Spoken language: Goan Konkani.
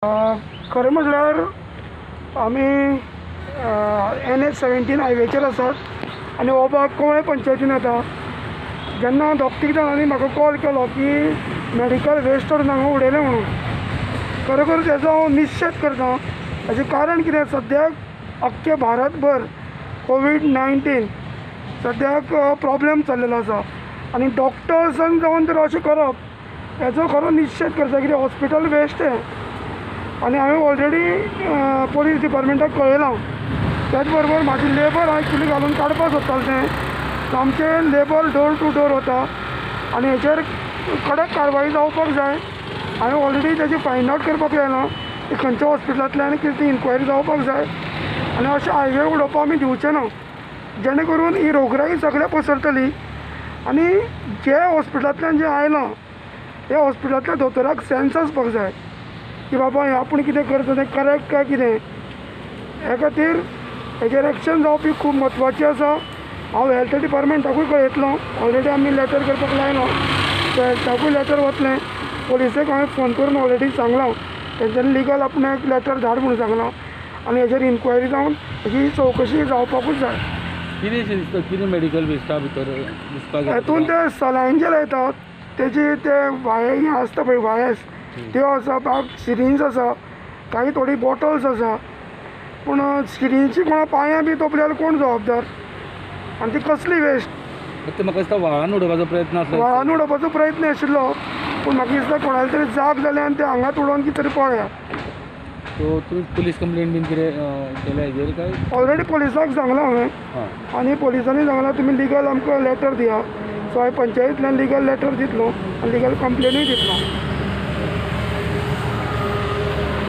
खरें म्हटल्यार आमी NH 17 हायवेचेर आसात आनी हो भाग कवळें पंचायतीन येता. जेन्ना दोग तीग जाणांनी म्हाका कॉल केलो की मेडिकल वेस्ट हाडून हांगा उडयलें म्हणून, खरोखर तेजो हांव निशेध करता. हाचें कारण कितें, सद्याक अख्खे भारतभर कोवीड-19 सद्याक प्रोब्लेम चल्लेलो आसा आनी डॉक्टर्सान जावन तर अशें करप हेजो खरो निशेध करता. कित्याक हॉस्पिटल वेस्ट हें आनी हांवें ऑलरेडी पोलीस डिपार्टमेंटाक कळयलां. त्याच बरोबर म्हाजी लेबर हांव एक्चुली घालून काडपाक सोदतालें, तें आमचें लेबर डोर टू डोर वता आनी हेचेर कडक कारवाय जावपाक जाय. हांवें ऑलरेडी तेजी फायंड आवट करपाक लायलां की खंयच्या हॉस्पिटलांतल्यान कितें ती इन्क्वायरी जावपाक जाय आनी अशें हायवे उडोवपाक आमी दिवचे ना, जेणे करून ही रोगराई सगळें पसरतली. आनी जे हॉस्पिटलांतल्यान जें आयलां त्या हॉस्पिटलांतल्या दोतोराक सेन्स आसपाक जाय की बाबा हें आपूण कितें करता तें करेक्ट काय कितें. हे खातीर हेजेर एक्शन जावपी खूब म्हत्वाची आसा. हांव हेल्थ डिपार्टमेंटाकूय कळयतलो, ऑलरेडी आमी लेटर करपाक लायलां, सो हेल्थाकूय लेटर वतलें. पोलिसेक हांवें फोन करून ऑलरेडी सांगलां, तेंच्यांनी लिगल आपणाक लेटर धाड म्हणून सांगलां आनी हेजेर इन्क्वायरी जावन हेजी चवकशी जावपाकूच जाय. कितें दिसता, कितें मेडिकल वेस्टा भितर दिसपाक? हेतून ते सलायन जे लायतात तेजी ते वाये हें आसता पळय, वायर्स त्यो आसा, सिरिंज आसा, काही थोडी बॉटल्स आसा. पूण सिरिंजी कोणा पांयां बी तोपल्यार कोण जबाबदार आनी ती कसली वेस्ट? ते म्हाका दिसता व्हाळान उडोवपाचो प्रयत्न आसलो, व्हाळान उडोवपाचो प्रयत्न आशिल्लो, पूण म्हाका दिसता कोणाले तरी जाग जालें आनी ते हांगात उडोवन कितें तरी पळया. सो तुमी पुलीस कंप्लेन बीन कितें केल्या हेजेर काय? ऑलरेडी पोलिसाक सांगलां हांवें आनी पोलिसांनी सांगलां तुमी लिगल आमकां लेटर दिया. सो हांवें पंचायतींतल्यान लिगल लेटर दितलो आनी लिगल कंप्लेनूय दितलो.